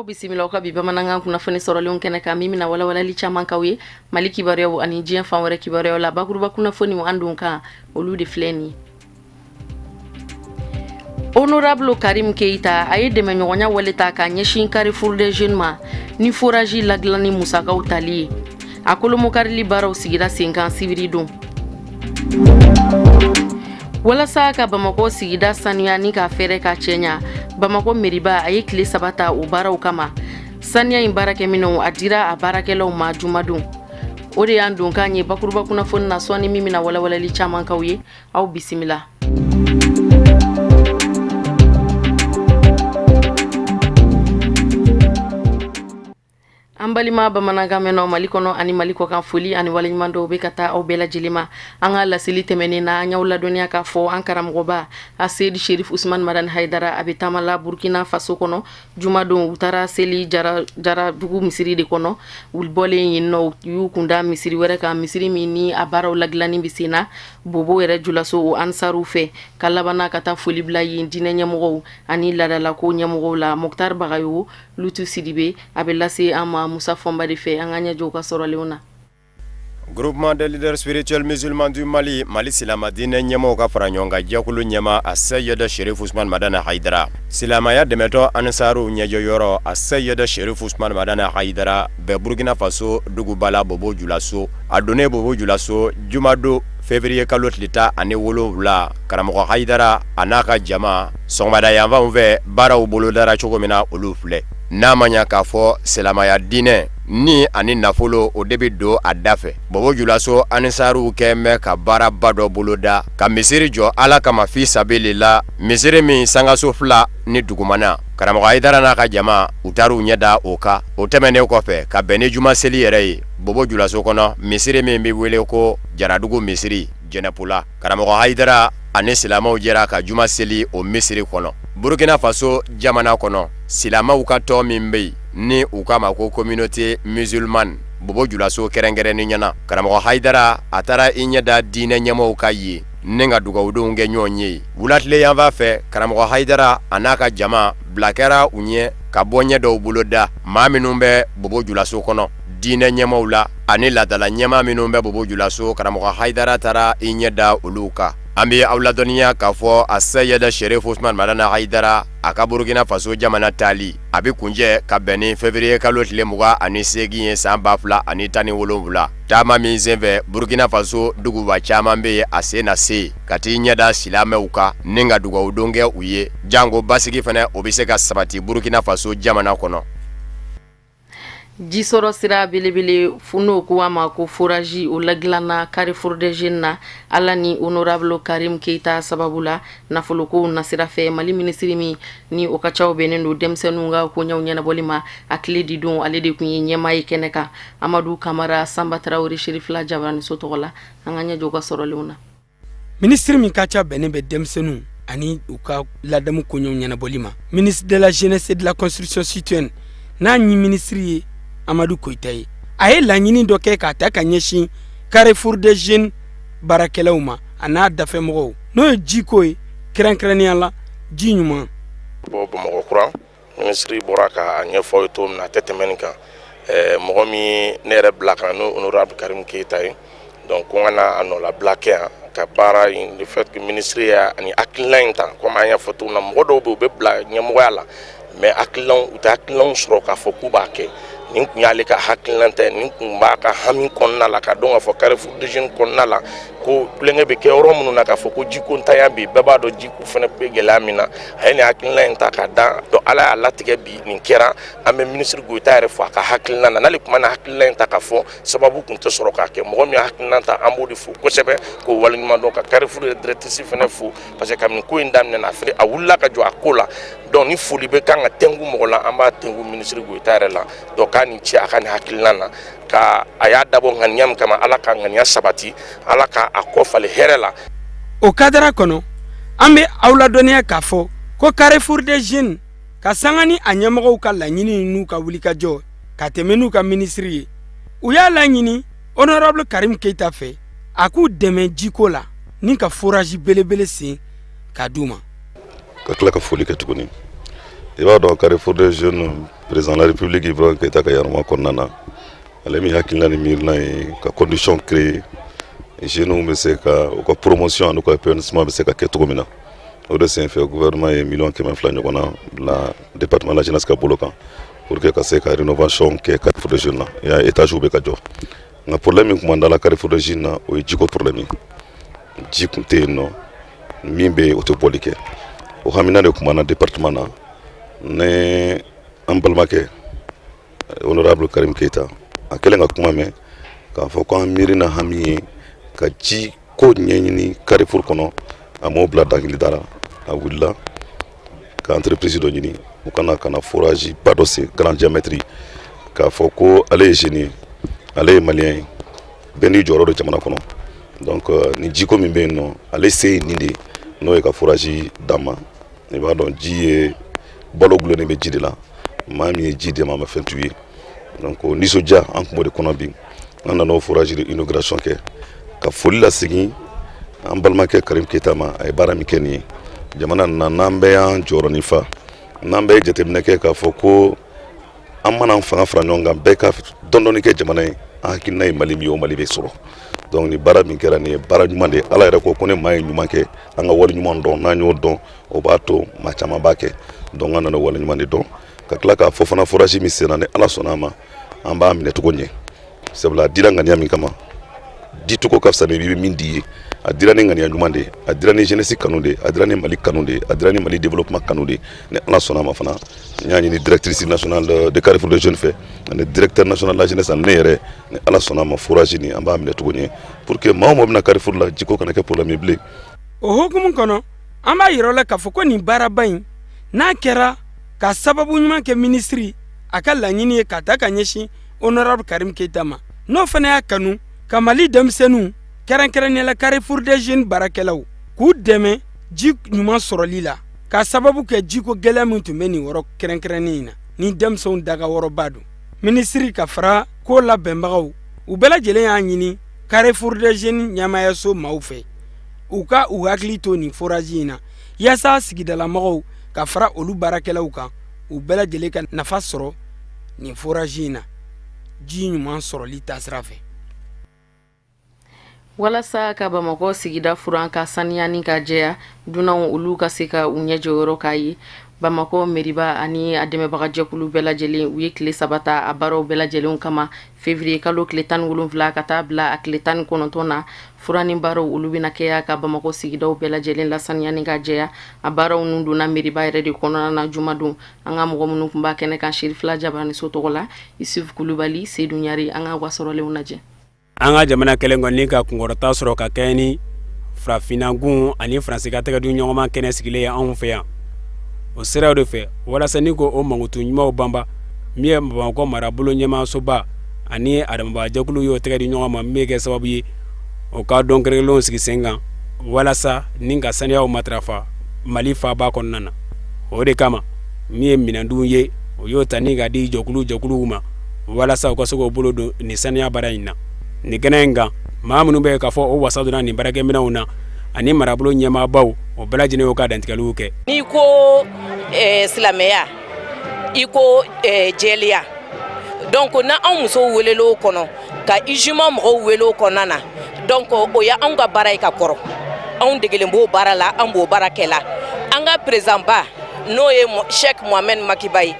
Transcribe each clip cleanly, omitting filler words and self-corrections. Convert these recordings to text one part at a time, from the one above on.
Bisimila aw ka bi bamanankan kunnafoni sɔrɔlenw kɛnɛ kan, min bɛna walawalali caman k'aw ye Mali kibaruyaw ani diɲɛ fan wɛrɛ kibaruyaw la. Bakuruba kunnafoniw an don kan, olu de filɛ nin ye. Honorable Karim Keita, a ye dɛmɛɲɔgɔnya wale ta k'a ɲɛsin Carrefour des Jeunes ma ni forage ladilanni musakaw tali ye. A kolomokarili baaraw sigira sen kan sibiri don. Walasa ka Bamakɔ sigida sanuya ni k'a fɛrɛ ka cɛɲa, Bamakɔ meriba, a ye tile 3 ta o baaraw kama. Saniya in baarakɛminɛnw, a dira a baarakɛlaw ma jumadon. O de y'an donkan ye bakuruba kunnafoni na sɔɔni, min bɛna walawalali caman k'aw ye. Aw bisimila. An balima bamanankan mɛnnaw Mali kɔnɔ ani Mali kɔkan, foli ani waleɲuman dɔw bɛ ka taa aw bɛɛ lajɛlen ma. An ka laseli tɛmɛnen na, an y'aw ladɔnniya k'a fɔ an karamɔgɔba Aseyidi Sherif Usman Madani Hayidara, a bɛ taama la Burkina Faso kɔnɔ. Jumadon, u taara seli Jaradugu misiri de kɔnɔ. U bɔlen yen nɔ, u y'u kunda misiri wɛrɛ kan, misiri min ni a baaraw ladilanni bɛ sen na Bobo yɛrɛ julaso, o ansaruw fɛ, ka labanna ka taa foli bila yen diinɛ ɲɛmɔgɔw ani laadalako ɲɛmɔgɔw la. Moctar Bagayogo Lutu Sidibe, a bɛ lase an ma Musa Fɔnba de fɛ. An ka ɲɛjɔ u ka sɔrɔlenw na. Groupement des leaders spirituels musulmans du Mali, Mali silamɛ diinɛ ɲɛmɔgɔw ka fara ɲɔgɔn kan jɛkulu ɲɛmaa Aseyid Sherif Usman Madani Hayidara, silamɛya dɛmɛtɔn Ansaru ɲɛjɔyɔrɔ Aseyid Sherif Usman Madani Hayidara bɛ Burkina Faso duguba la Bobo Julaso. A donnen Bobo Julaso jumadon février kalo tile 17, karamɔgɔ Hayidara a n'a ka jama, sɔgɔmada yanfanw fɛ, baaraw bolodara cogo min na, olu filɛ. N'a ma ɲa k'a fɔ silamɛya diinɛ ni ani nafolo, o de bɛ don a da fɛ, Bobo Julaso Ansaruw kɛn bɛ ka baaraba dɔ boloda ka misiri jɔ Ala kama fi sabilila, misiri min sankaso 2 ni dugumana. Karamɔgɔ Hayidara n'a ka jama, u taar'u ɲɛ da o kan. O tɛmɛnen kɔfɛ, ka bɛn ni juma seli yɛrɛ ye Bobo Julaso kɔnɔ, misiri min bɛ wele ko Jaradugu misiri Jɛnɛpula, karamɔgɔ Hayidara ani silamɛw jɛra ka juma seli o misiri kɔnɔ. Burukina Faso jamana kɔnɔ, silamɛw ka tɔn min bɛ yen ni u k'a ma ko communauté musulmane Bobo Julaso kɛrɛnkɛrɛnnenya na, karamɔgɔ Hayidara a taara i ɲɛ da diinɛ ɲɛmɔgɔw kan yen ni ka dugawudenw kɛ ɲɔgɔn ye. Wulatile yanfan fɛ, karamɔgɔ Hayidara a n'a ka jama bila kɛra u ɲɛ ka bɔ ɲɛ dɔw boloda maa minnu bɛ Bobo Julaso kɔnɔ diinɛ ɲɛmɔgɔw la ani laadala ɲɛmaa minnu bɛ Bobo Julaso, karamɔgɔ Hayidara taara i ɲɛ da olu kan. An bɛ aw ladɔnniya k'a fɔ Aseyid Sherif Usman Madani Hayidara a ka Burukina Faso jamana taali, a bɛ kuncɛ ka bɛn ni février kalo tile 28 ye san 2017. Taama min senfɛ, Burukina Faso duguba caman bɛ yen, a sen na se ka t'i ɲɛ da silamɛw kan ni ka dugawudon kɛ u ye, janko basigi fana, o bɛ se ka sabati Burukina Faso jamana kɔnɔ. Jisɔrɔ sira belebele n'o ko a ma ko forage, o ladilanna Carrefour des Jeunes na, Ala ni honorable Karim Keita sababu la nafoloko nasira fɛ. Mali minisiri min ni o ka caw bɛnnen don denmisɛnninw ka koɲɛw ɲɛnabɔli ma, a tile di don, ale de tun ye ɲɛmaa ye kɛnɛ kan. Amadu Kamara, Sanba Tarawele, Sherifila jabaraniso tɔgɔ la. An ka ɲɛjɔ u ka sɔrɔlenw na. Minisiri min ka ca bɛnnen bɛ denmisɛnninw ani u ka ladamu koɲɛw ɲɛnabɔli ma, ministre de la jeunesse et de la construction citoyenne, n'a ɲi minisiri ye Amadu Koyita ye, a ye laɲini dɔ kɛ k'a ta ka ɲɛsin Carrefour des Jeunes baarakɛlaw ma a n'a dafɛmɔgɔw, n'o ye jiko ye, kɛrɛnkɛrɛnnenya la ji ɲuman. Bɔ Bamakɔ kura, minisiri bɔra k'a ɲɛfɔ ye cogo min na, a tɛ tɛmɛ nin kan. Mɔgɔ min ne yɛrɛ bila ka na, n'o honorable Karim Keita ye, donc ko n ka na a nɔlabila kɛ yan ka baara in. Le fait que minisiri y'a ani hakilina in ta, komi an y'a fɔ cogo min na, mɔgɔ dɔw bɛ yen, u bɛ bila ɲɛmɔgɔya la, mais hakilinaw, u tɛ hakilinaw sɔrɔ k'a fɔ k'u b'a kɛ. Nin kun y'ale ka hakilina tɛ, nin kun b'a ka hami kɔnɔna la, ka dɔn k'a fɔ Carrefour des Jeunes kɔnɔna la ko tulonkɛ bɛ kɛ yɔrɔ minnu na, k'a fɔ ko jiko ntanya bɛ yen. Bɛɛ b'a dɔn jiko fana bɛ gɛlɛya min na. A ye nin hakilina in ta k'a da donc Ala y'a latigɛ bi nin kɛra. An bɛ minisiri Goyita yɛrɛ fo a ka hakilina na. N'ale tun ma hakilina in ta k'a fɔ, sababu tun tɛ sɔrɔ k'a kɛ. Mɔgɔ min ye hakilina ta, an b'o de fo kosɛbɛ k'o waleɲuman dɔn, ka Carrefour yɛrɛ directrice fana fo, parce que kabini ko in daminɛna, a fɛnɛ a wulila ka jɔ a ko la. Donc ni foli bɛ kan ka tɛnku mɔgɔ la, an b'a tɛnku minisiri Goyita yɛrɛ la. Donc k'a ni ce a ka nin hakilina na, ka a y'a dabɔ ŋaniya min kama, Ala ka ŋaniya sabati, Ala ka a kɔ falen hɛrɛ la. O kadara kɔnɔ, an bɛ aw ladɔnniya k'a fɔ ko Carrefour des Jeunes ka sanga ni a ɲɛmɔgɔw ka laɲini n'u ka wulikajɔ ka tɛmɛ n'u ka minisiri ye, u y'a laɲini honorable Karim Keita fɛ a k'u dɛmɛ jiko la ni ka forage belebele sen k'a d'u ma. Ka tila ka foli kɛ tuguni. I b'a dɔn, Carrefour des Jeunes, président de la République Ibrahim Keita ka yamaruya kɔnɔna na, ale min hakilina ni miirina ye ka condition créer, jeunes bɛ se ka u ka promotion n'u ka épanouissement bɛ se ka kɛ cogo min na. O de senfɛ, gouvernement ye miliyɔn 200 ɲɔgɔn na bila département de la jeunesse ka bolo kan pour que ka se ka rénovation kɛ Carrefour des Jeunes na. I y'a ye, étage bɛ ka jɔ, nka problème min tun b'an da la Carrefour des Jeunes na, o ye jiko problème ye. Ji tun tɛ yen nɔ, min bɛ yen, o tɛ bɔli kɛ. O hamina de tun b'an na département na. Ne an balimakɛ honorable Karim Keita, a kɛlen ka kuma mɛn k'a fɔ ko an miiri na hami ye ka ji ko ɲɛɲini Carrefour kɔnɔ, a m'o bila dangili da la. A wulila ka entreprise dɔ ɲini, u kana ka na forage ba dɔ sen, grand diamètre, k'a fɔ ko ale ye jeune ye, ale ye malien ye, bɛɛ n'i jɔyɔrɔ don jamana kɔnɔ. Donc ni jiko min bɛ yen nɔ, ale se ye nin de ye, n'o ye ka forage d'an ma. I b'a dɔn, ji ye balo, gulonnen bɛ ji de la. Maa min ye ji d'e ma, a ma fɛn t'u ye. Donc o nisɔndiya an tun b'o de kɔnɔ bi. An nana o forage de inauguration kɛ ka foli lasegin an balimakɛ Karim Keita ma, a ye baara min kɛ nin ye jamana na. N'an bɛɛ y'an jɔyɔrɔnin fa, n'an bɛɛ ye jateminɛ kɛ k'a fɔ ko an mana fanga fara ɲɔgɔn kan, bɛɛ ka dɔɔni kɛ jamana ye, an hakilina ye Mali min ye, o Mali bɛ sɔrɔ. Donc ni baara min kɛra nin ye, baara ɲuman de ye. Ala yɛrɛ ko ko ni maa ye ɲuman kɛ, an ka wale ɲuman dɔn. N'an y'o dɔn, o b'a to maa caman b'a kɛ. Donc an nana wale ɲuman de dɔn, ka tila k'a fɔ fana, forage min senna, ni Ala sɔnna a ma, an b'a minɛ cogo ɲɛ, sabula a dira ŋaniya min kama, dicogo ka fisa ni i bɛ min di ye. A dira ni ŋaniya ɲuman de ye, a dira ni jeunesse kanu de ye, a dira ni Mali kanu de ye, a dira ni Mali développement kanu de ye. Ni Ala sɔnna a ma fana, n y'a ɲini directrice nationale de Carrefour des Jeunes fɛ ani directeur national de la jeunesse ani ne yɛrɛ, ni Ala sɔnna a ma, forage nin, an b'a minɛ cogo ɲɛ pour que maa o maa bɛna Carrefour la, jiko kana kɛ problème ye bilen. O hukumu kɔnɔ, an b'a yira la k'a fɔ ko nin baaraba in n'a kɛra ka sababu ɲuman kɛ minisiri a ka laɲini ye ka ta ka ɲɛsin honorable Karim Keita ma, n'o fana y'a kanu ka Mali denmisɛnninw, kɛrɛnkɛrɛnnenya la Carrefour des Jeunes baarakɛlaw, k'u dɛmɛ ji ɲuman sɔrɔli la, ka sababu kɛ jiko gɛlɛya min tun bɛ nin yɔrɔ kɛrɛnkɛrɛnnen in na, ni denmisɛnw daga wɔrɔba don. Minisiri ka fara ko labɛnbagaw, u bɛɛ lajɛlen y'a ɲini Carrefour des Jeunes ɲɛmayaso maaw fɛ, u ka u hakili to nin forage in na, yaasa sigidalamɔgɔw ka fara olu baarakɛlaw kan, u bɛɛ lajɛlen ka nafa sɔrɔ nin forage in na, ji ɲuman sɔrɔli taasira fɛ. Walasa ka Bamakɔ sigida furan ka saniya ni ka jɛya, dunanw olu ka se ka u ɲɛ jɔyɔrɔ k'a ye, Bamakɔ meriba ani a dɛmɛbagajɛkulu bɛɛ lajɛlen, u ye tile 3 ta a baaraw bɛɛ lajɛlen kama. Février kalo tile 17 ka taa bila a tile 19 na, furanni baaraw olu bɛna kɛ ka Bamakɔ sigidaw bɛɛ lajɛlen lasaniya ni ka jɛya. A baaraw ninnu donna meriba yɛrɛ de kɔnɔna na jumadon. An ka mɔgɔ minnu tun b'a kɛnɛ kan, Sirifila Jabaniso tɔgɔ la, Isufu Kulubali, Sedu Ɲari, an ka wasɔrɔlenw lajɛ. An ka jamana kɛlen kɔni ka kunkɔrɔta sɔrɔ ka kɛ ni farafinnagun ani Faransi ka tɛgɛdon ɲɔgɔnma kɛnɛ sigilen ye anw fɛ yan, o siraw de fɛ, walasa ni ko o mankutu ɲumanw banba, min ye Bamakɔ marabolo ɲɛmaasoba ani a dɛmɛbagajɛkulu y'o tɛgɛ di ɲɔgɔn ma, min bɛ kɛ sababu ye o ka don kɛrɛnkɛrɛnlenw sigi sen kan walasa ni ka saniyaw matarafa Mali faaba kɔnɔna na. O de kama, min ye minɛndenw ye, o y'o ta ni ka di jɛkulu jɛkuluw ma walasa u ka se k'o bolo don nin saniya baara in na. Nin kɛnɛ in kan, maa minnu bɛ k'a fɔ o wasa donna nin baarakɛminɛnw na ani marabolo ɲɛmaabaw, o bɛɛ lajɛlen y'o ka dantigɛliw kɛ. N'i ko silamɛya, i ko jɛlenya. Donc na anw musow welele o kɔnɔ, ka UJMA mɔgɔw wele o kɔnɔna na, donc o ye anw ka baara ye ka kɔrɔ. Anw degelen b'o baara la, an b'o baara kɛ la. An ka président ba, n'o ye Cheikh Mohamed Makiba ye,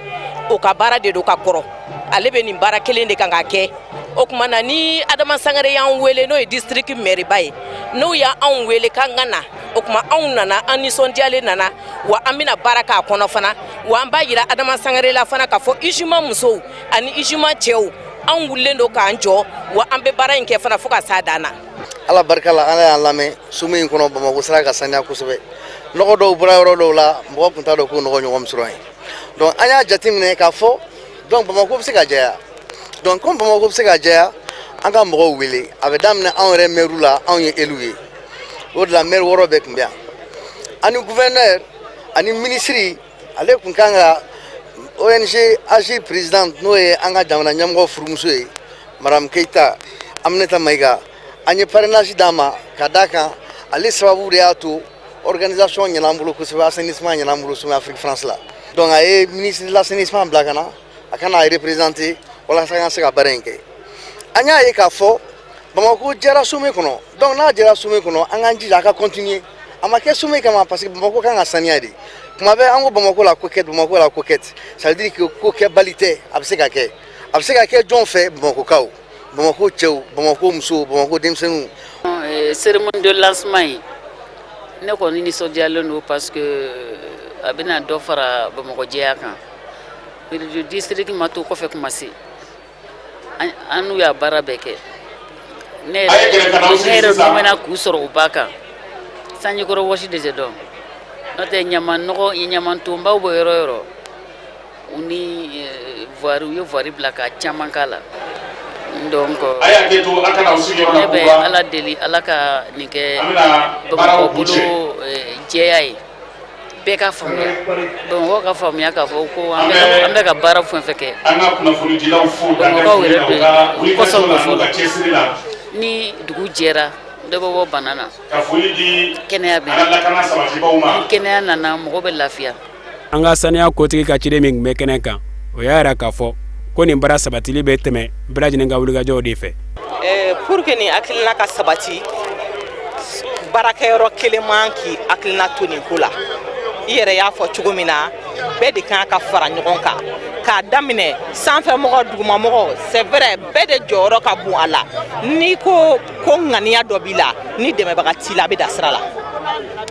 o ka baara de don ka kɔrɔ. Ale bɛ nin baara kelen de kan ka kɛ. O tuma na, ni Adama Sangare y'an wele, n'o ye district maire ba ye, n'o y'anw wele k'an ka na, o tuma anw nana, an nisɔndiyalen nana wa. An bɛna baara k'a kɔnɔ fana wa. An b'a yira Adama Sangare la fana k'a fɔ UJMA musow ani UJMA cɛw, anw wulilen don k'an jɔ wa, an bɛ baara in kɛ fana fo ka s'a dan na. Ala barika la, Ala y'an lamɛn. Sumu in kɔnɔ, Bamakɔ sera ka saniya kosɛbɛ. Nɔgɔ dɔw bɔra yɔrɔ dɔw la, mɔgɔ tun t'a dɔn k'o nɔgɔ ɲɔgɔn bɛ sɔrɔ yen. Donc an y'a jateminɛ k'a fɔ, donc Bamakɔ bɛ se ka jɛya. Donc comme Bamakɔ bɛ se ka jɛya, an ka mɔgɔw wele. A bɛ daminɛ anw yɛrɛ maire la, anw ye élu ye. O de la maire 6 bɛɛ tun bɛ yan, ani gouverneur ani minisiri. Ale tun kan ka ONG Agir président, n'o ye an ka jamana ɲɛmɔgɔ furumuso ye, madame Keita Aminata Mayiga. An ye parrainage d'a ma ka d'a kan ale sababu de y'a to organisation ɲɛna an bolo kosɛbɛ, assainissement ɲɛna an bolo Sommet Afrique France la. Donc a ye ministre de l'assainissement bila ka na, a ka n'a représenter walasa an ka se ka baara in kɛ. An y'a ye k'a fɔ Bamakɔ jɛra sommet kɔnɔ. Donc n'a jɛra sommet kɔnɔ, an k'an jija a ka continuer. A ma kɛ sommet kama, parce que Bamakɔ kan ka saniya de. Tuma bɛɛ an ko Bamakɔ la coquette, Bamakɔ la coquette, ça veut dire que ko kɛbali tɛ. A bɛ se ka kɛ, a bɛ se ka kɛ jɔn fɛ? Bamakɔkaw, Bamakɔ cɛw, Bamakɔ musow, Bamakɔ denmisɛnninw. Cérémonie de lancement in, ne kɔni nisɔndiyalen don, parce que a bɛna dɔ fara Bamakɔ jɛya kan. District ma to kɔfɛ kuma se, an n'u y'a baara bɛɛ kɛ. Ne yɛrɛ mɛna k'u sɔrɔ u ba kan sanjikɔrɔ wɔsi de tɛ dɔn, n'o tɛ ɲama nɔgɔ ɲamantonbaw bɔ yɔrɔ yɔrɔ, u ni voirie, u ye voirie bila ka caman k'a la. Donc ne bɛ Ala deli, Ala ka nin kɛ Bamakɔ bolo jɛya ye, bɛɛ ka faamuya, Bamakɔ ka faamuya k'a fɔ ko an bɛ ka baara fɛn fɛn kɛ, Bamakɔkaw yɛrɛ de kɔsɔn don fɔlɔ. Ni dugu jɛra, dɔ bɛ bɔ bana na, kɛnɛya bɛ na. Ni kɛnɛya nana, mɔgɔ bɛ lafiya. An ka saniya kotigi ka ciden min tun bɛ kɛnɛ kan, o y'a yira k'a fɔ ko nin baara sabatili bɛ tɛmɛ bɛɛ lajɛlen ka wulikajɔw de fɛ. Pour que nin hakilina ka sabati, baarakɛyɔrɔ kelen man k'i hakilina to nin ko la. I yɛrɛ y'a fɔ cogo min na, bɛɛ de kan ka fara ɲɔgɔn kan, k'a daminɛ sanfɛmɔgɔ, dugumamɔgɔ. C'est vrai, bɛɛ de jɔyɔrɔ ka bon a la. N'i ko ko ŋaniya dɔ b'i la, ni dɛmɛbaga t'i la, a bɛ da sira la.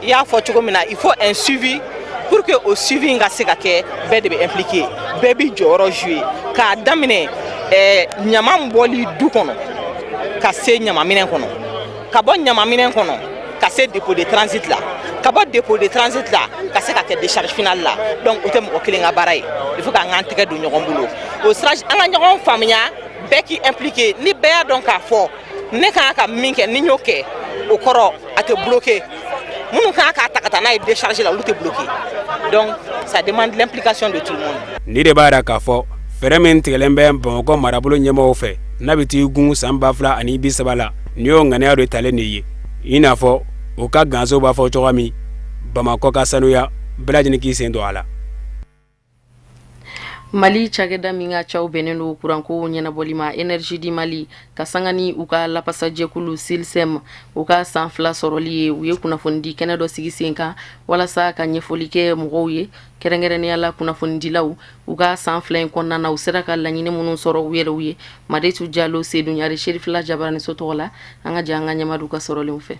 I y'a fɔ cogo min na, il faut un suivi. Pour que o suivi in ka se ka kɛ, bɛɛ de bɛ impliqué, bɛɛ b'i jɔyɔrɔ jouer, k'a daminɛ ɲama bɔli du kɔnɔ ka se ɲamaminɛ kɔnɔ, ka bɔ ɲamaminɛ kɔnɔ ka se dépôt de transit la, ka bɔ dépôt de transit la ka se ka kɛ décharge finale la. Donc o tɛ mɔgɔ kelen ka baara ye, il faut k'an k'an tɛgɛ don ɲɔgɔn bolo o sira, an ka ɲɔgɔn faamuya, bɛɛ k'i impliqué. Ni bɛɛ y'a dɔn k'a fɔ ne kan ka min kɛ, ni n y'o kɛ, o kɔrɔ a tɛ bloqué. Minnu kan k'a ta ka taa n'a ye décharge la, olu tɛ bloqué. Donc ça demande l'implication de tout le monde. Nin de b'a yira k'a fɔ fɛɛrɛ min tigɛlen bɛ Bamakɔ marabolo ɲɛmɔgɔw fɛ, n'a bɛ t'i gun san 2030 la, nin y'o ŋaniya de talen de ye, i n'a fɔ u ka ganso b'a fɔ cogo min: Bamakɔ ka sanuya, bɛɛ lajɛlen k'i sen don a la. Mali cakɛda min ka caw bɛnnen don kuranko ɲɛnabɔli ma, Énergie du Mali, ka sanga ni u ka lapasajɛkulu SILSEM, u ka san 2 sɔrɔli ye, u ye kunnafonidi kɛnɛ dɔ sigi sen kan walasa ka ɲɛfɔli kɛ mɔgɔw ye, kɛrɛnkɛrɛnnenya la kunnafonidilaw. U ka san 2 in kɔnɔna na, u sera ka laɲini minnu sɔrɔ u yɛrɛw ye. Madetu Jalo, Sedu Ɲare, Serifila Jabaraniso tɔgɔ la, an ka jɛ an ka ɲɛmadu ka sɔrɔlenw fɛ.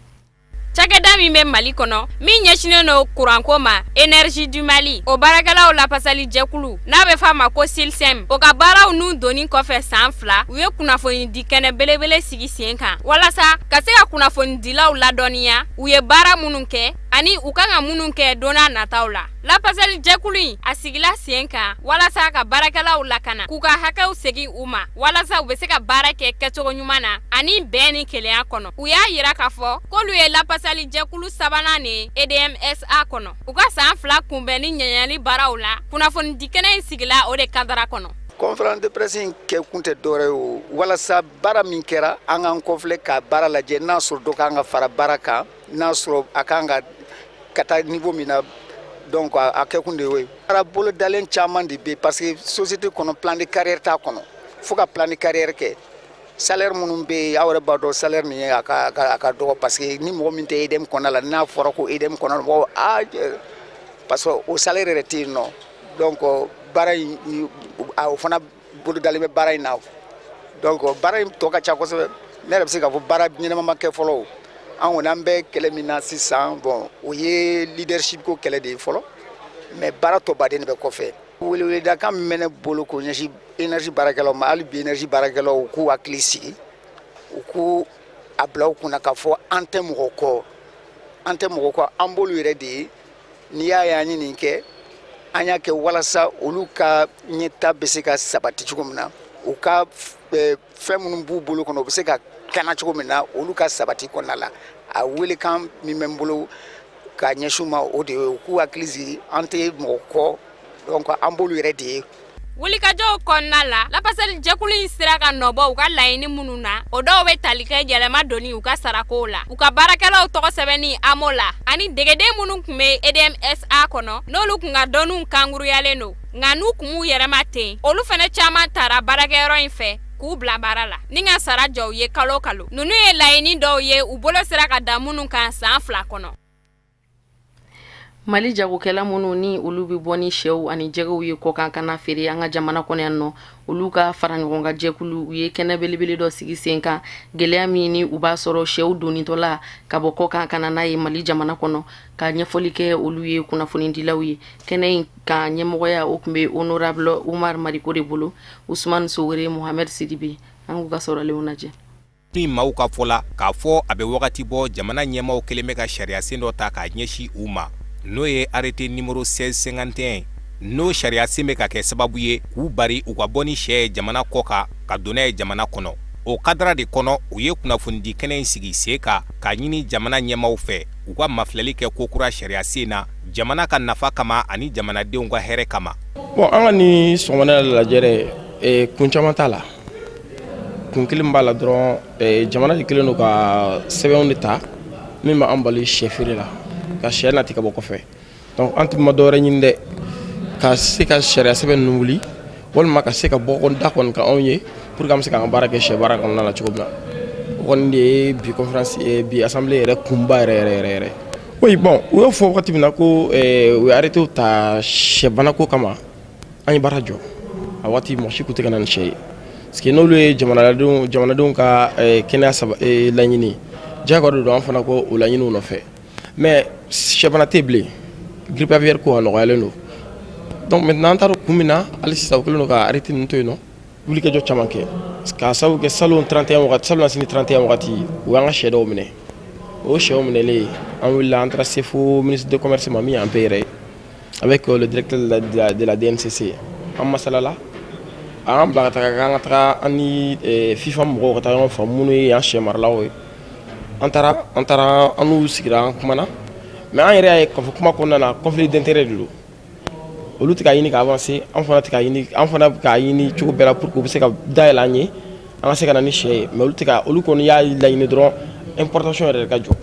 Cakɛda min bɛ Mali kɔnɔ min ɲɛsinnen don kuranko ma, Énergie du Mali, o baarakɛlaw lapasali jɛkulu n'a bɛ f'a ma ko SILSEM, o ka baaraw nun donni kɔfɛ san 2, u ye kunnafonidi kɛnɛ belebele sigi sen kan walasa ka se ka kunnafonidilaw ladɔnniya u ye baara minnu kɛ ani u kan ka minnu kɛ don n'a nataw la. Lapasali jɛkulu in a sigila sen kan walasa ka baarakɛlaw lakana, k'u ka hakɛw segin u ma, walasa u bɛ se ka baara kɛ kɛcogo ɲuman na ani bɛn ni kelenya kɔnɔ. U y'a yira k'a fɔ k'olu ye lapasali jɛkulu sabanan de ye EDMSA kɔnɔ. U ka san 2 kunbɛn ni ɲɛɲɛli baaraw la, kunnafonidi kɛnɛ in sigila o de cadre kɔnɔ. Conférence de presse in kɛ kun tɛ dɔwɛrɛ ye o, walasa baara min kɛra, an k'an kɔfilɛ ka baara lajɛ, n'a sɔrɔ dɔ kan ka fara baara kan, n'a sɔrɔ a kan ka taa niveau min na. Donc a kɛ kun de y'o ye. Baara bolodalen caman de bɛ, parce que société kɔnɔ, plan de carrière t'a kɔnɔ. Fo ka plan de carrière kɛ. Salaire minnu bɛ yen, aw yɛrɛ b'a dɔn, salaire nin ye a ka dɔgɔ, parce que ni mɔgɔ min tɛ EDM kɔnɔna la, n'a fɔra ko EDM kɔnɔna la, mɔgɔ aa, parce que o salaire yɛrɛ tɛ yen nɔ. Donc baara in, o fana bolodalen bɛ baara in na. Donc baara in tɔ ka ca kosɛbɛ. Ne yɛrɛ bɛ se k'a fɔ baara ɲɛnama ma kɛ fɔlɔ. O an kɔni, an bɛ kɛlɛ min na sisan, bon, o ye leadership ko kɛlɛ de ye fɔlɔ, mais baara tɔ baden de bɛ kɔfɛ. Weleweledakan min bɛ ne bolo k'o ɲɛsin énergie baarakɛlaw ma, hali bi énergie baarakɛlaw, u k'u hakili sigi, u k'u a bila u kunna k'a fɔ an tɛ mɔgɔ kɔ, an tɛ mɔgɔ kɔ, an b'olu yɛrɛ de ye. N'i y'a ye an ye nin kɛ, an y'a kɛ walasa olu ka ɲɛta bɛ se ka sabati cogo min na, u ka fɛn minnu b'u bolo kɔnɔ, u bɛ se ka kana cogo min na, olu ka sabati kɔnɔna la. A welekan min bɛ n bolo ka ɲɛsin u ma, o de ye u k'u hakili sigi, an tɛ mɔgɔ kɔ, donc an b'olu yɛrɛ de ye. Wulikajɔw kɔnɔna la, lapasali jɛkulu in sera ka nɔbɔ u ka laɲini minnu na, o dɔw bɛ tali kɛ yɛlɛma donni u ka sarakow la, u ka baarakɛlaw tɔgɔ sɛbɛnni AMO la, ani degeden minnu tun bɛ EDMSA kɔnɔ, n'olu tun ka dɔnniw kankuruyalen don, nka n'u tun b'u yɛrɛma ten, olu fana caman tara baarakɛyɔrɔ in fɛ k'u bila baara la ni ka sara jɔ u ye kalo kalo. Ninnu ye laɲini dɔw ye u bolo sera ka da minnu kan san 2 kɔnɔ. Mali jagokɛla minnu ni olu bɛ bɔ ni shɛw ani jɛgɛw ye kɔkan ka na feere an ka jamana kɔnɔ yan nɔ, olu ka fara ɲɔgɔn kan jɛkulu, u ye kɛnɛ belebele dɔ sigi sen kan, gɛlɛya min ni u b'a sɔrɔ shɛw donitɔla ka bɔ kɔkan ka na n'a ye Mali jamana kɔnɔ, ka ɲɛfɔli kɛ olu ye kunnafonidilaw ye. Kɛnɛ in ka ɲɛmɔgɔya o tun bɛ honorable Umar Mariko de bolo. Usumani Sowore, Mohamed Sidibe, an k'u ka sɔrɔlenw lajɛ. Ni maaw ka fɔ la k'a fɔ a bɛ wagati bɔ, jamana ɲɛmaaw kɛlen bɛ ka sariyasen dɔ ta k'a ɲɛsin u ma, n'o ye arrêté numéro 1651, n'o sariyasen bɛ ka kɛ sababu ye k'u bari u ka bɔ ni sɛ ye jamana kɔ kan ka don n'a ye jamana kɔnɔ. O kadara de kɔnɔ, u ye kunnafonidi kɛnɛ in sigi sen kan k'a ɲini jamana ɲɛmaaw fɛ u ka mafilɛli kɛ kokura sariyasen na jamana ka nafa kama ani jamanadenw ka hɛrɛ kama. Bon, an ka nin sɔgɔmada lajɛrɛ, kun caman t'a la. Kun kelen b'a la dɔrɔn, jamana de kɛlen don ka sɛbɛnw de ta min b'an bali sɛ feere la, ka sɛ nati ka bɔ kɔfɛ. Donc an tun ma dɔwɛrɛ ɲini dɛ, ka se ka sariya sɛbɛn ninnu wuli walima ka se ka bɔ da kɔni ka anw ye pour que an bɛ se k'an ka baara kɛ sɛ baara kɔnɔna na cogo min na. O kɔni de ye bi conférence, bi assemblée yɛrɛ kunba yɛrɛ yɛrɛ yɛrɛ yɛrɛ. Oui, bon, u y'o fɔ wagati min na ko u ye arrêté ta sɛbana ko kama, an ye baara jɔ a waati. Mɔgɔ si tun tɛ ka na ni sɛ ye parce que n'olu ye jamanadenw ka kɛnɛya laɲini, diyagoya de don an fana ko o laɲiniw nɔfɛ. Mais sɛbana tɛ bilen, grippe aviaire ko a nɔgɔyalen don. Donc maintenant, an taara kun min na, hali sisan u kɛlen don ka arrêté ninnu to yen nɔ. Wulikajɔ caman kɛ k'a sababu kɛ salon 31 wagati, salon sini 31 wagati, u y'an ka sɛ dɔw minɛ. O sɛw minɛlen, an wulila, an taara se fo ministre de commerce ma, min y'an bɛɛ yɛrɛ ye, avec le directeur de la DNCC. An masalala, a y'an bila ka taga k'an ka taga an ni FIFA mɔgɔw ka taa ɲɔgɔn faamu, minnu ye yan sɛ maralaw ye. An taara, an n'u sigira, an kumana. Mais an yɛrɛ y'a ye k'a fɔ kuma kɔnɔna na, conflit d'intérêt de don. Olu tɛ ka ɲini ka avancer, an fana tɛ ka ɲini, an fana bɛ k'a ɲini cogo bɛɛ la pour que u bɛ se ka dayɛlɛ an ye, an ka se ka na ni sɛ ye. Mais olu tɛ ka, olu kɔni y'a laɲini dɔrɔn importation yɛrɛ de ka jɔ.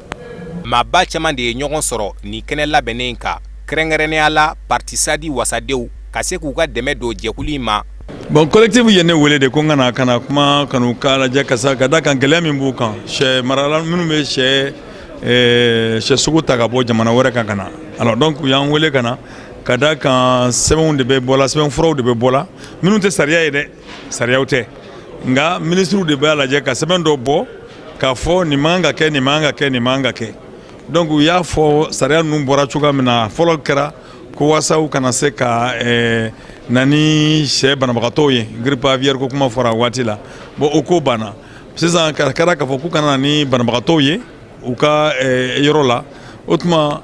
Maaba caman de ye ɲɔgɔn sɔrɔ nin kɛnɛ labɛnnen in kan, kɛrɛnkɛrɛnnenya la parti SADI wasadenw, ka se k'u ka dɛmɛ don jɛkulu in ma. Bon, collectif ye ne wele de ko n ka na kuma, ka n'u ka lajɛ ka da kan gɛlɛya min b'u kan, sɛ marala minnu bɛ sɛ sogo ta ka bɔ jamana wɛrɛ kan ka na. Alors donc, u y'an wele ka na ka da kan sɛbɛnw de bɛ bɔla, sɛbɛn furaw de bɛ bɔla minnu tɛ sariya ye dɛ, sariyaw tɛ, nka minisiriw de b'a lajɛ ka sɛbɛn dɔ bɔ k'a fɔ nin man ka kɛ, nin man ka kɛ, nin man ka kɛ. Donc u y'a fɔ sariya ninnu bɔra cogoya min na, fɔlɔ kɛra ko waasa u kana se ka na ni sɛ banabagatɔw ye, grippe aviaire ko kuma fɔra a waati la. Bon, o ko banna. Sisan ka kɛra k'a fɔ k'u kana na ni banabagatɔw ye u ka yɔrɔ la. O tuma,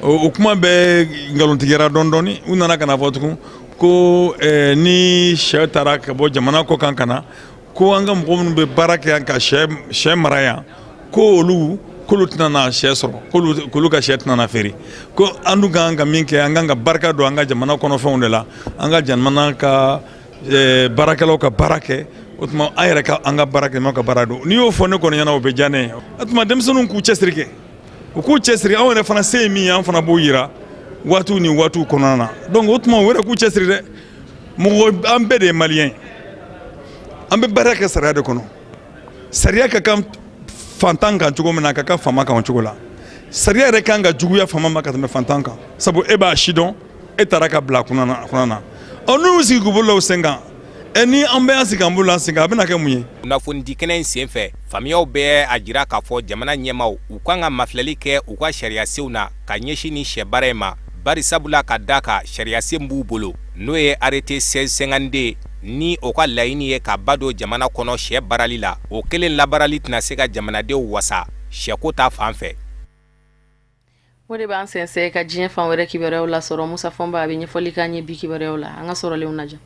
o kuma bɛɛ nkalontigiyara dɔɔni dɔɔni. U nana ka na fɔ tugun ko ni sɛ taara ka bɔ jamana kɔ kan ka na, ko an ka mɔgɔ minnu bɛ baara kɛ yan ka sɛ mara yan, ko olu k'olu tɛna na sɛ sɔrɔ, k'olu ka sɛ tɛna na feere. Ko an dun ka kan ka min kɛ, an kan ka barika don an ka jamana kɔnɔfɛnw de la, an ka jamana ka baarakɛlaw ka baara kɛ. O tuma, an yɛrɛ ka an ka baara kɛ n'aw ka baara don. N'i y'o fɔ ne kɔni ɲɛna, o bɛ diya ne ye. O tuma, denmisɛnninw k'u cɛsiri kɛ, u k'u cɛsiri. Anw yɛrɛ fana se ye min ye, an fana b'o yira waatiw ni waatiw kɔnɔna na. Donc o tuma, u yɛrɛ k'u cɛsiri dɛ. Mɔgɔ, an bɛɛ de ye maliyɛn ye, an bɛ baara kɛ sariya de kɔnɔ. Sariya ka kan fantan kan cogo min na, a ka kan faama kan o cogo la. Sariya yɛrɛ kan ka juguya faama ma ka tɛmɛ fantan kan, sabu e b'a si dɔn, e taara ka bila kunna na. Ɔ, n'u y'u sigi k'u bolo da u sen kan, ɛ, ni an bɛɛ y'an sigi k'an bolo da an sen kan, a bɛna kɛ mun ye? Kunnafonidi kɛnɛ in senfɛ, faamuyaw bɛɛ a jira k'a fɔ jamana ɲɛmaaw, u kan ka mafilɛli kɛ u ka sariyasenw na ka ɲɛsin ni sɛ baara in ma, bari sabula ka da kan sariyasen b'u bolo, n'o ye arrêté 1652, ni o ka laɲini ye ka ba don jamana kɔnɔ sɛ baarali la. O kelen labaarali tɛna se ka jamanadenw wasa sɛko ta fan fɛ. O de b'an sɛnsɛn ka diɲɛ fan wɛrɛ kibaruyaw lasɔrɔ. Musa Fɔnba, a bɛ ɲɛfɔli k'an ye bi kibaruyaw la. An ka sɔrɔlenw lajɛ.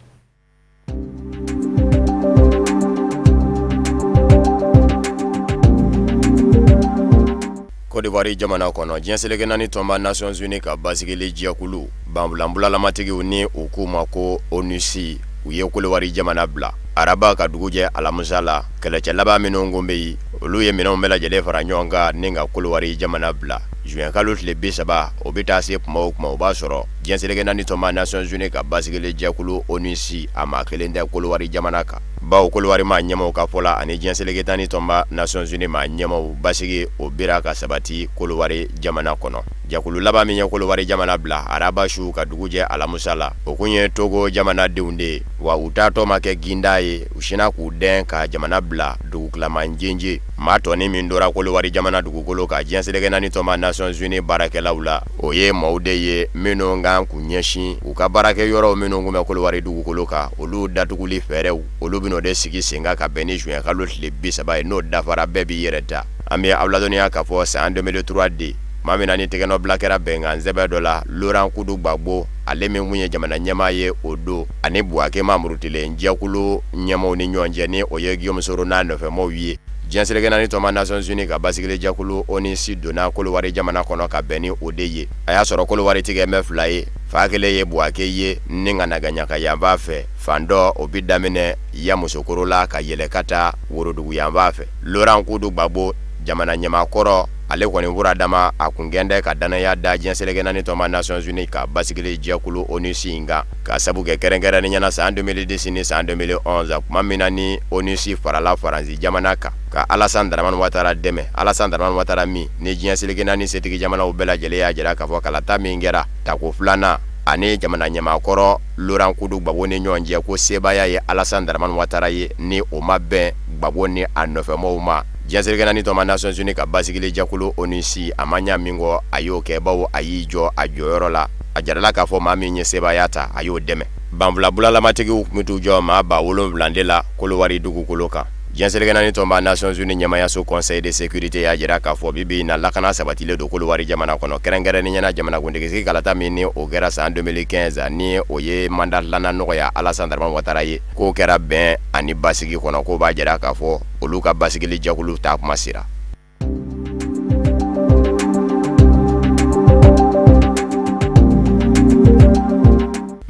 Côte d'Ivoire jamana kɔnɔ, diɲɛ seleke naani tɔnba Nations Unies ka basigili jɛkulu banbulanbulamatigiw, ni u k'u ma ko ONUCI. u ye Kolowari jamana bila. Araba ka dugu jɛ alamisa la, kɛlɛcɛ laban minnu kun bɛ yen, olu ye minɛnw bɛɛ lajɛlen fara ɲɔgɔn kan ni ka Kolowari jamana bila. Juin kalo tile 30, o bɛ taa se tuma o tuma, o b'a sɔrɔ diɲɛ seleke naani tɔnba Nations Unies ka basigili jɛkulu ONUCI, a maa kelen tɛ Kolowari jamana kan. Bawo Kolowari maa ɲɛmaaw ka fɔ la ani diɲɛ seleke naani tɔnba Nations Unies maa ɲɛmaaw, basigi o bira ka sabati Kolowari jamana kɔnɔ. Jɛkulu laban min ye Kolowari jamana bila araba su ka dugu jɛ alamisa la, o kun ye Togo jamanadenw de ye, wa u taatɔ ma kɛ ginda ye, u sinna k'u dɛn ka jamana bila dugutilama njenje. Maa tɔnin min tora Kolowari jamana dugukolo kan diɲɛ seleke naani tɔnba Nations Unies baarakɛlaw la, o ye maaw de ye minnu kan k'u ɲɛsin u ka baarakɛ yɔrɔw minnu kun bɛ Kolowari dugukolo kan, olu datuguli fɛɛrɛw, olu bɛn'o de sigi sen kan ka bɛn ni juin kalo tile 30 ye. N'o dafara, bɛɛ b'i yɛrɛ ta. An bɛ aw ladɔnniya k'a fɔ san 2003 de tuma min na ni tɛgɛnɔbila kɛra bɛnkan sɛbɛn dɔ la, Laurent Kudu Gbagbo, ale min kun ye jamana ɲɛmaa ye o don, ani Buwake maa murutilen jɛkulu ɲɛmaaw ni ɲɔgɔn cɛ, ni o ye Guillaume Soro n'a nɔfɛmaaw ye. Diɲɛ seleke naani tɔnba Nations Unies ka basigili jɛkulu ONUCI donna Kolowari jamana kɔnɔ ka bɛn ni o de ye. A y'a sɔrɔ Kolowari tigɛ bɛ fila ye, fan kelen ye Buwake ye ni ka na Gaɲaka yanfan fɛ, fan dɔ o bɛ daminɛ Yamusokoro la ka yɛlɛ ka taa Worodugu yanfan fɛ. Laurent Kudu Gbagbo, jamana ɲɛmaa kɔrɔ, ale kɔni furadama a kun kɛn tɛ ka dannaya da diɲɛ seleke naani tɔnba Nations Unies ka basigili jɛkulu ONUCI in kan, ka sabu kɛ kɛrɛnkɛrɛnnenya na san 2010 ni san 2011, tuma min na ni ONUCI farala Faransi jamana kan ka Alassane Dramane Ouattara dɛmɛ. Alassane Dramane Ouattara min ni diɲɛ seleke naani setigi jamanaw bɛɛ lajɛlen y'a jira k'a fɔ kalata min kɛra tako filanan ani jamana ɲɛmaa kɔrɔ Laurent Kudu Gbagbo ni ɲɔgɔn cɛ, ko sebaaya ye Alassane Dramane Ouattara ye, ni o ma bɛn Gbagbo ni a nɔfɛmaaw ma. Diɲɛ seleke naani tɔnba Nations Unies ka basigili jɛkulu ONUCI, a ma ɲa min kɔ, a y'o kɛ, bawo a y'i jɔ a jɔyɔrɔ la. A jirala k'a fɔ maa min ye sebaaya ta, a y'o dɛmɛ. Banfula bulalamatigiw tun bɛ t'u jɔ maa 7000 de la Kolowari dugukolo kan. Diɲɛ seleke naani tɔnba Nations Unies ɲɛmaayaso Conseil de sécurité y'a jira k'a fɔ bi bi in na lakana sabatilen don Kolowari jamana kɔnɔ, kɛrɛnkɛrɛnnenya la jamanakuntigi kalata min ni o kɛra san 2015, ni o ye mandat filanan nɔgɔya Alassane Dramane Ouattara ye, k'o kɛra bɛn ani basigi kɔnɔ, k'o b'a jira k'a fɔ olu ka basigili jɛkulu taa kuma sera.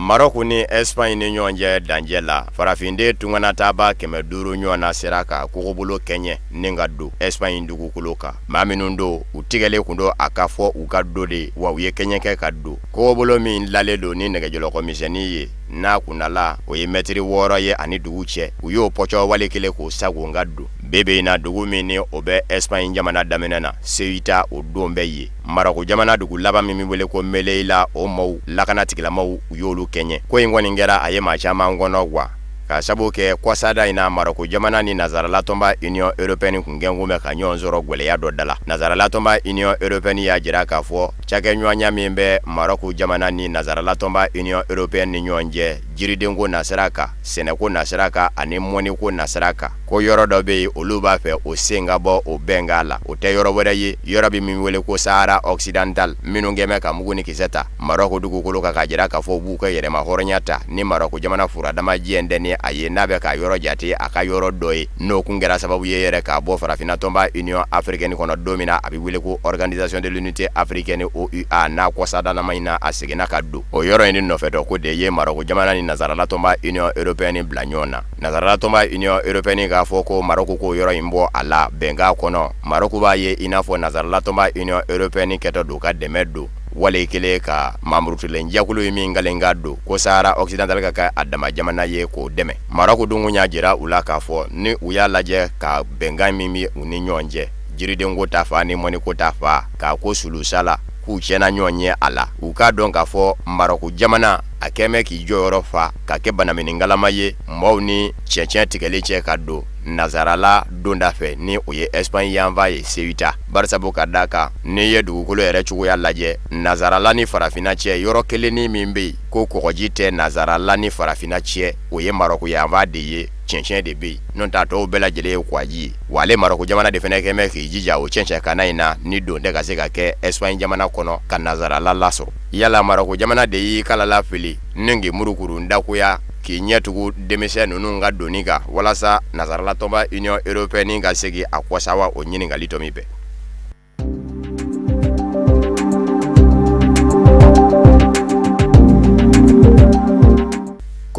Marɔku ni Espagne ni ɲɔgɔn cɛ dancɛ la, farafinden tunganataaba 500 ɲɔgɔn na sera ka kogobolo kɛɲɛ ni ka don Espagne dugukolo kan. Maa minnu don, u tigɛlen kun don a ka fɔ u ka don de, wa u ye kɛɲɛ kɛ ka don. Kogobolo min lalen don ni nɛgɛjɔlɔkɔmisɛnnin ye, n'a kundala o ye mɛtiri 6 ye ani dugu cɛ, u y'o pɔcɔ wale kelen k'o sagon ka don. Bi bi in na, dugu min ni o bɛ Espagne jamana daminɛ na, Ceuta, o don bɛ yen. Marɔku jamana dugu laban min bɛ wele ko Melilla, o maaw lakana tigilamaaw u y'olu kɛɲɛ. Ko in kɔni kɛra, a ye maa caman kɔnɔ gwan, ka sabu kɛ kɔsada in na Marɔku jamana ni nazarala tɔnba Union européenne kun kɛnkun bɛ ka ɲɔgɔn sɔrɔ gwɛlɛya dɔ da la. Nazarala tɔnba Union européenne y'a jira k'a fɔ cakɛɲɔgɔnya min bɛ Marɔku jamana ni nazarala tɔnba Union européenne ni ɲɔgɔn cɛ jiridenko nasira kan, sɛnɛko nasira kan ani mɔniko nasira kan, ko yɔrɔ dɔ bɛ yen, olu b'a fɛ o sen ka bɔ o bɛnkan la. O tɛ yɔrɔ wɛrɛ ye, yɔrɔ bɛ min wele ko Sahara occidental, minnu kɛn bɛ ka mugu ni kisɛ ta Marɔku dugukolo kan k'a jira k'a fɔ u b'u ka yɛrɛma hɔrɔnya ta ni Marɔku jamana furadama jɛn tɛ ni a ye, n'a bɛ ka yɔrɔ jate a ka yɔrɔ dɔ ye, n'o kun kɛra sababu ye yɛrɛ k'a bɔ farafinna tɔnba Union africaine kɔnɔ don min na a bɛ wele ko Organisation de l'unité africaine OUA, n'a kɔsadalama in na a seginna ka don o yɔrɔ in de nɔfɛtɔ ko de ye Marɔku jamana ni nazarala tɔnba Union européenne bila ɲɔgɔn na. Nazarala tɔnba Union européenne k'a fɔ ko Marɔku k'o yɔrɔ in bɔ a la bɛnkan kɔnɔ. Marɔku b'a ye i n'a fɔ nazarala tɔnba Union européenne kɛtɔ don ka dɛmɛ don wale kelen ka mamurutilen jɛkulu ye min kalen ka don ko Sahara occidental ka kɛ a dama jamana ye, k'o dɛmɛ. Marɔku dun y'a jira u la k'a fɔ ni u y'a lajɛ ka bɛnkan min bɛ u ni ɲɔgɔn cɛ jiridenko ta fan ni mɔniko ta fan, k'a ko sulusa la k'u tiɲɛna ɲɔgɔn ye a la, u k'a dɔn k'a fɔ Marɔku jamana a kɛn bɛ k'i jɔyɔrɔ fa ka kɛ banaminikalama ye maaw ni cɛncɛn tigɛli cɛ ka don nazarala donda fɛ, ni o ye Espagne yanfan ye Ceuta. Barisabu ka d'a kan, n'i ye dugukolo yɛrɛ cogoya lajɛ, nazarala ni farafinna cɛ yɔrɔ kelennin min bɛ yen ko kɔgɔji tɛ nazarala ni farafinna cɛ, o ye Marɔku yanfan de ye, cɛncɛn de bɛ yen, n'o tɛ a tɔw bɛɛ lajɛlen ye kɔgɔji ye. Wa ale Marɔku jamana de fana kɛn bɛ k'i jija o cɛncɛnkanna in na ni don tɛ ka se ka kɛ Espagne jamana kɔnɔ ka nazarala lasɔrɔ. Yala Marɔku jamana de y'i kala lafili ni k'i murukuru dakuya k'i ɲɛ tugu denmisɛn ninnu ka donni kan walasa nazarala tɔnba Union européenne ka segin a kɔ sa wa? O ɲininkali tɔ min bɛɛ.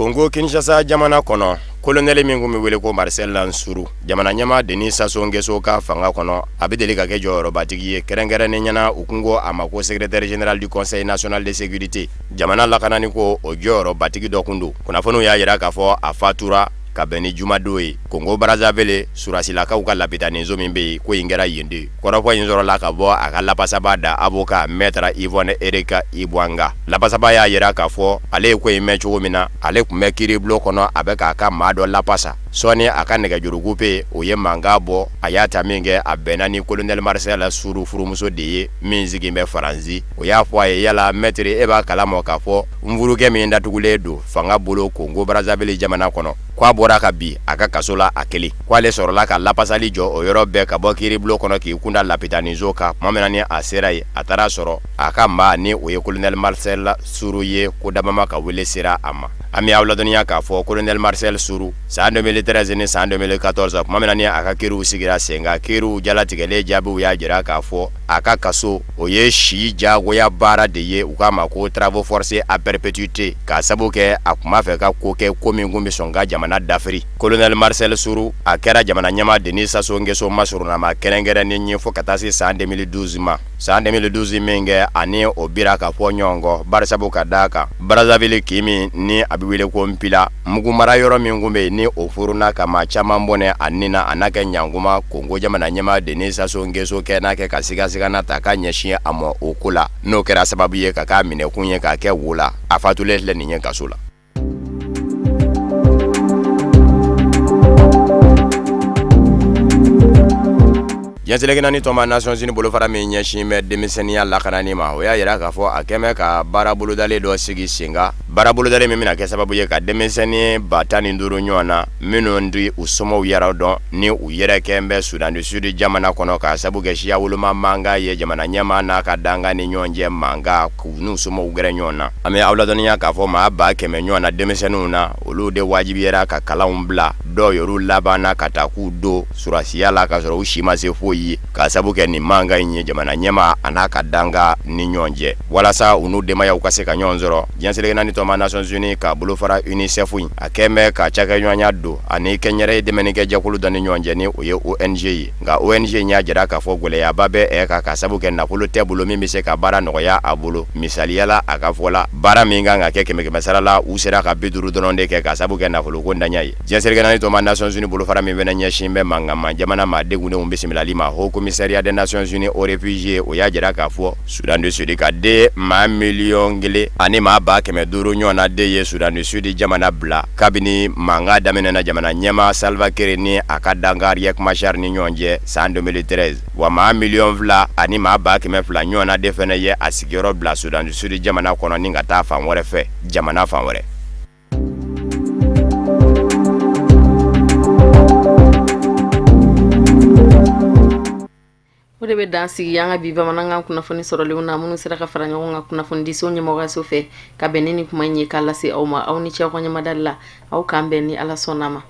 Kongo Kinshasa jamana kɔnɔ, kolonɛli min tun bɛ wele ko Marcel Suru, jamana ɲɛmaa Denis Sassou Nguesso ka fanga kɔnɔ, a bɛ deli ka kɛ jɔyɔrɔbatigi ye, kɛrɛnkɛrɛnnenya na u tun ko a ma ko secrétaire général du Conseil national de sécurité, jamana lakanani ko o jɔyɔrɔbatigi dɔ tun don. Kunnafoniw y'a jira k'a fɔ a fatura ka bɛn ni jumadon ye Kongo Brazzaville surasilakaw ka lapitaniso min bɛ yen, ko in kɛra yen de. Kɔrɔfɔ in sɔrɔla ka bɔ a ka lapasaba da avocat maître Yvonne Eric Ibwanga. Lapasaba y'a jira k'a fɔ ale ye ko in mɛn cogo min na, ale tun bɛ kiiribulon kɔnɔ, a bɛ k'a ka maa dɔ lapasa. Sɔɔni a ka nɛgɛjuru coupe o ye mankan bɔ, a y'a ta min kɛ, a bɛnna ni colonel Marcel Suru furumuso de ye min sigilen bɛ Faransi. O y'a fɔ a ye yala maître e b'a kalama k'a fɔ n furukɛ min datugulen don fanga bolo Kongo Brazzaville jamana kɔnɔ, k'a bɔra ka bin a ka kaso la a kelen, k'ale sɔrɔla ka lapasali jɔ o yɔrɔ bɛɛ ka bɔ kiiribulon kɔnɔ k'i kunda lapitaniso kan. Tuma min na ni a sera yen, a taara sɔrɔ a ka maa ni o ye colonel Marcel Suru ye, ko dabama ka wele sera a ma. An bɛ aw ladɔnniya k'a fɔ colonel Marcel Suru san 2013 ni san 2014, tuma min na ni a ka kiiriw sigira sen kan, kiiriw jalatigɛlen jaabiw y'a jira k'a fɔ a ka kaso o ye si jagoya baara de ye, u k'a ma ko travaux forcés à perpétuité, k'a sabu kɛ a tun b'a fɛ ka ko kɛ ko min tun bɛ sɔn ka jamana dafiri. Colonel Marcel Suru, a kɛra jamana ɲɛmaa Denis Sassou Nguesso masurunnama kɛrɛnkɛrɛnnen ye fo ka taa se san 2012 ma. San 2012 min kɛ, ani o bira ka fɔ ɲɔgɔn kɔ, barisabu ka d'a kan Brazzaville kin min ni a bɛ wele ko Npila, mugumara yɔrɔ min tun bɛ yen ni o furuna ka maa caman bɔnɛ a ni na, a n'a kɛ ɲankuma Kongo jamana ɲɛmaa Denis Sassou Nguesso kɛ n'a kɛ ka sigasigana ta ka ɲɛsin a ma o ko la, n'o kɛra sababu ye ka k'a minɛkun ye k'a kɛ wo la. A fatulen filɛ nin ye kaso la. Diɲɛ seleke naani tɔnba Nations Unies bolofara min ɲɛsin bɛ denmisɛnninya lakanani ma, o y'a jira k'a fɔ a kɛmɛ ka baara bolodalen dɔ sigi sen kan, baara bolodalen min bɛna kɛ sababu ye ka denmisɛnnin 15,000 ɲɔgɔn na minnu tɛ u somɔgɔw yɛrɛ dɔn ni u yɛrɛ kɛn bɛ Soudan du Sud jamana kɔnɔ, k'a sabu kɛ siya woloma mankan ye jamana ɲɛmaa n'a ka dankan ni ɲɔgɔn cɛ mankan, k'u n'u somɔgɔw gɛrɛ ɲɔgɔn na. An bɛ aw ladɔnniya k'a fɔ maa 100,000 ɲɔgɔn na denmisɛnninw na, olu de wajibiyara ka kalanw bila, dɔw yɛrɛ labanna ka taa k'u don surasiya la k'a sɔrɔ u si ma se foyi ye, k'a sabu kɛ nin mankan in ye jamana ɲɛmaa a n'a ka dankan ni ɲɔgɔn cɛ, walasa u n'u denbayaw ka se ka ɲɔgɔn sɔrɔ. Diɲɛ seleke naani tɔnba Nations Unies ka bolofara UNICEF in, a kɛn bɛ ka cakɛɲɔgɔnya don ani kɛnyɛrɛye dɛmɛnikɛjɛkulu dɔ ni ɲɔgɔn cɛ ni o ye ONG ye. Nka ONG in y'a jira k'a fɔ gɛlɛyaba bɛ ɛ kan, k'a sabu kɛ nafolo tɛ bolo min bɛ se ka baara nɔgɔya a bolo. Misaliya la, a ka fɔ la, baara min kan ka kɛ kɛmɛ sara la, u sera ka 50 dɔrɔn de kɛ, k'a sabu kɛ nafoloko ntanya ye. Diɲɛ seleke naani tɔnba Nations Unies bolofara min fana ɲɛsin bɛ mankanma jamana maa degunnenw bisimilali ma, Haut Commissariat des Nations Unies aux réfugiés, o y'a jira k'a fɔ Soudan du Sud ka den maa 1,5 million ɲɔgɔn na de ye Soudan du Sud jamana bila kabini mankan daminɛna jamana ɲɛmaa Salva Kiir ni a ka dankan Riek Machar ni ɲɔgɔn cɛ san 2013. Wa maa 2,2 million ɲɔgɔn na de fana ye a sigiyɔrɔ bila Soudan du Sud jamana kɔnɔ ni ka taa fan wɛrɛ fɛ, jamana fan wɛrɛ. O de bɛ dan sigi an ka bi bamanankan kunnafoni sɔrɔlenw na, minnu sera ka fara ɲɔgɔn kan kunnafonidiso ɲɛmɔgɔyaso fɛ ka bɛn ni nin kuma in ye k'a lase aw ma. Aw ni ce aw ka ɲɛmadali la. Aw k'an bɛn ni Ala sɔnna ma.